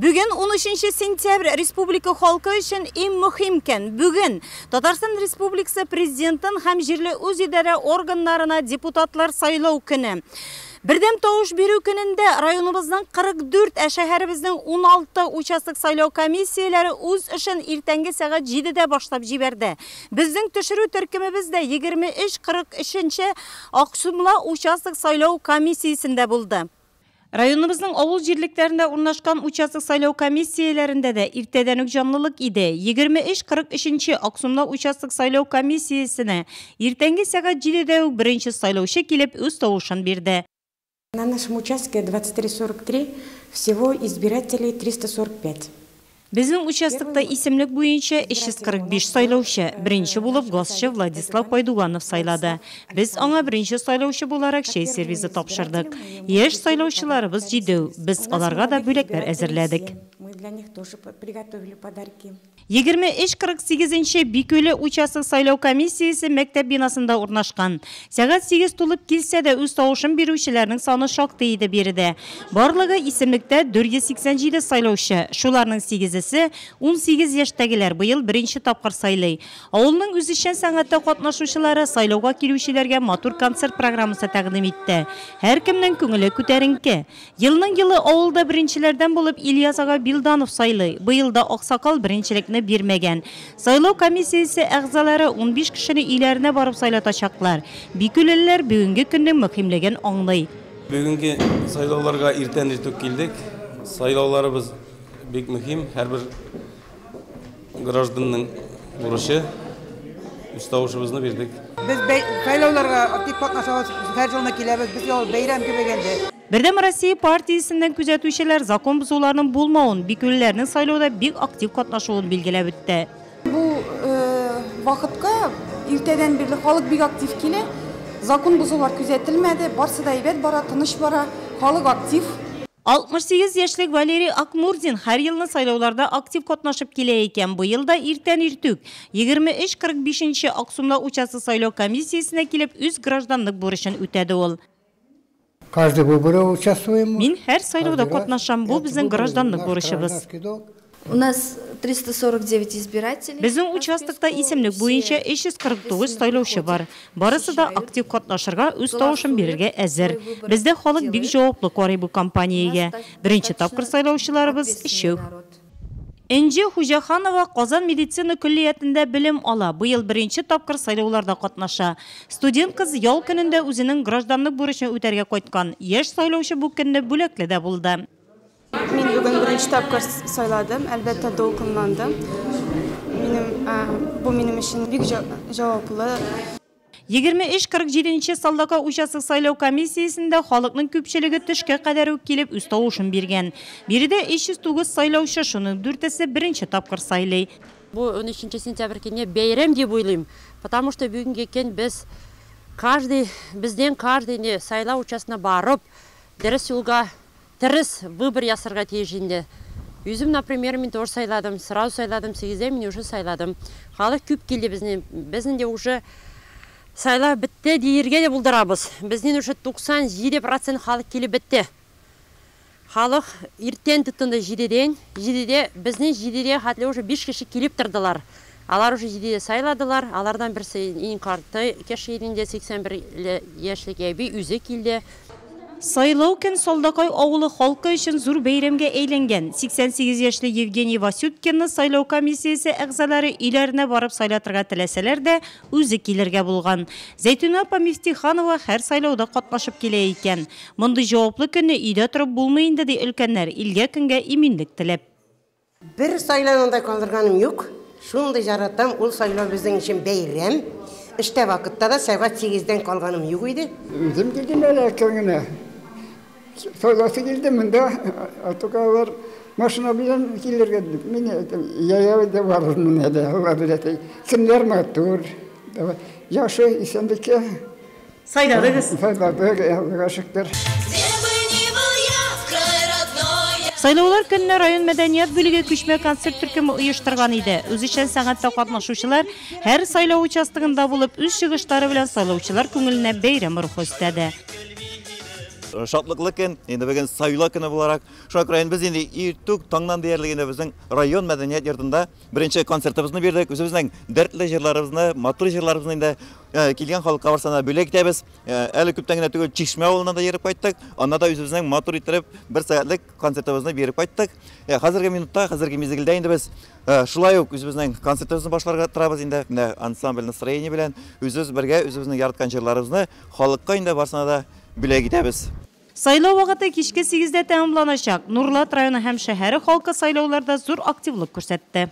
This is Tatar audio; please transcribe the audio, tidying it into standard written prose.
Бүген 13 сентябрь республика халкы өчен иң мөһим көн. Бүген Татарстан Республикасы Президентын һәм җирле үзидарә органнарына депутатлар сайлау көне. Бердәм тавыш бирү көнендә районыбызның 44, ә шәһәребезнең 16 участок сайлау комиссияләре үз эшен иртәнге сәгать 7-дә башлап җибәрде. Безнең төшерү төркемебез дә 23:43 нче Аксумла участок сайлау комиссиясендә булды. Районыбызның авыл җирлекләрендә урнашкан участок сайлау комиссияләрендә дә иртәдән үк җанлылык иде. 23:43 нче Аксумла участок сайлау комиссиясенә иртәнге сәгать 7-дә үк беренче сайлаучы килеп үз тавышын бирде. На нашем участке 23:43 всего избирателей 345. Безнең участокта исемлек буенча 345 сайлаучы. Беренче булып газчы Владислав Пайдуганов сайлады. Без аңа беренче сайлаучы буларак чәй сервизы тапшырдык. Яшь сайлаучыларыбыз җидәү. Без аларга да бүләкләр әзерләдек. Мы для них тоже приготовили подарки. 23:48 нче Бикүле участок сайлау комиссиясе мәктәп бинасында урнашкан. Сәгать 8 тулып килсә дә үз тавышын бирүчеләрнең саны шактый иде биредә. Барлыгы исемлектә 487 сайлаучы. Шуларның 8-есе 18 яшьтәгеләр быел беренче тапкыр сайлый. Авылның үзешчән сәнгатьтә катнашучылары сайлауга килүчеләргә матур концерт программасы тәкъдим итте. Һәркемнең күңеле күтәренке. Елның елы авылда беренчеләрдән булып Ильяс ага Билданов сайлый. Быел да аксакал беренчелекне бирмәгән. Сайлау комиссиясе әгъзалары 15 кешене өйләренә барып сайлатачаклар. Бикүлеләр бүгенге көннең мөһимлеген аңлый. Бүгенге сайлауларга иртән иртүк килдек. Сайлауларыбыз бик мөһим. Һәрбер гражданның бурычы. Үз тавышыбызны бирдек. Без сайлауларга актив катнашабыз, һәр елны киләбез. Безгә ул бәйрәм кебек инде. Бердәм Россия партиясеннән күзәтүчеләр закон бозуларның булмавын, бикүлеләрнең сайлауда бик актив катнашуын билгеләп үтте. Бу вакытка иртәдән бирле халык бик актив килә. Закон бозулар күзәтелмәде, барсы да әйбәт бара, тыныч бара, халык актив. 68 яшьлек Валерий Акмурзин һәр елны сайлауларда актив катнашып килә икән. Быел да иртән иртүк 23:45 нче Аксумла участок сайлау комиссиясенә килеп үз гражданлык бурычын үтәде ул. Каждый выборы участвуем. Мин һәр сайлауда катнашам, бу безнең гражданлык бурычыбыз. У нас 349 избирателей. Безнең участокта исемлек буенча 349 сайлаучы бар. Барысы да актив катнашырга, үз тавышын бирергә әзер. Бездә халык бик җаваплы карый бу кампаниягә. Беренче тапкыр сайлаучыларыбыз өчәү. Энҗе Хуҗаханова Казан медицина көллиятендә белем ала. Быел беренче тапкыр сайлауларда катнаша. Студент кыз ял көнендә үзенең гражданлык бурычын үтәргә кайткан. Яшь сайлаучы бу көнне бүләкле дә булды. Мин бүген беренче тапкыр сайладым, әлбәттә дулкынландым. Бу минем өчен бик җаваплы. 23:47 нче Салдака участок сайлау комиссиясендә халыкның күпчелеге төшкә кадәр үк килеп үз тавышын биргән. Биредә 309 сайлаучы, шуның дүртесе беренче тапкыр сайлый. Бу 13 сентябрь көнне бәйрәм дип уйлыйм, потому что бүгенге көн без каждый, бездән каждый не сайлау участогына барып, дөрес юлга, дөрес выбор ясарга тиеш инде. Үзем, например, мин тоже сайладым, сразу сайладым, 8-дә мин уже сайладым. Халык күп килде безнең, безнең дә уже сайлау бетте диергә дә булдырабыз. Безнең уже 97% халык килеп бетте. Халык иртән тотынды 7-дән, 7-дә, безнең 7-дә хәтле уже 5 кеше килеп тордылар. Алар уже 7-дә сайладылар, алардан берсе иң карты кеше инде 81 яшьлек әби үзе килде. Сайлау көн Салдакай авылы халкы өчен зур бәйрәмгә әйләнгән. 88 яшьле Евгений Васюткинны сайлау комиссиясе әгъзалары өйләренә барып сайлатырга теләсәләр дә, үзе килергә булган. Зәйтүнә апа Мифтиханова һәр сайлауда катнашып килә икән. Мондый җаваплы көнне өйдә торып булмый инде, ди өлкәннәр, илгә көнгә иминлек теләп. Бер сайлауны да калдырганым юк. Шундый яратам, ул сайлау безнең өчен бәйрәм. Эштә вакытта да сәгать 8-дән калганым юк иде. Үзем килдем әле әкрен генә. Сайласы килде монда, артык машина белән килергә дип. Мин әйтәм, җәяү дә барырмын әле, Алла белә. Көннәр матур. Яхшы, исәнлеккә. Сайладыгыз. Сайладык, Аллага шөкер. Сайлаулар көнне район мәдәният бүлеге күчмә концерт төркеме оештырган иде. Үзешчән сәнгатьтә катнашучылар һәр сайлау участогында булып, үз чыгышлары белән сайлаучылар күңеленә бәйрәм рухы өстәде. Шатлыклы көн, инде бүген сайлау көне буларак. Шуңа күрә инде без инде иртүк таңнан диярлек инде безнең район мәдәният йортында беренче концертыбызны бирдек. Үзебезнең дәртле җырларыбызны, матур җырларыбызны инде килгән халыкка барсына бүләк итәбез. Әле күптән генә түгел Чишмә авылына да йөреп кайттык. Анда да үзебезнең матур иттереп бер сәгатьлек концертыбызны биреп кайттык. Хәзерге минутта, хәзерге мизгелдә инде без шулай ук үзебезнең концертыбызны башларга торабыз инде. Менә ансамбль «Настроение» белән үзебез бергә үзебезнең яраткан җырларыбызны халыкка инде барсына да бүләк итәбез. Сайлау вакыты кичке 8дә тәмамланачак. Нурлат районы һәм шәһәре халкы сайлауларда зур активлык күрсәтте.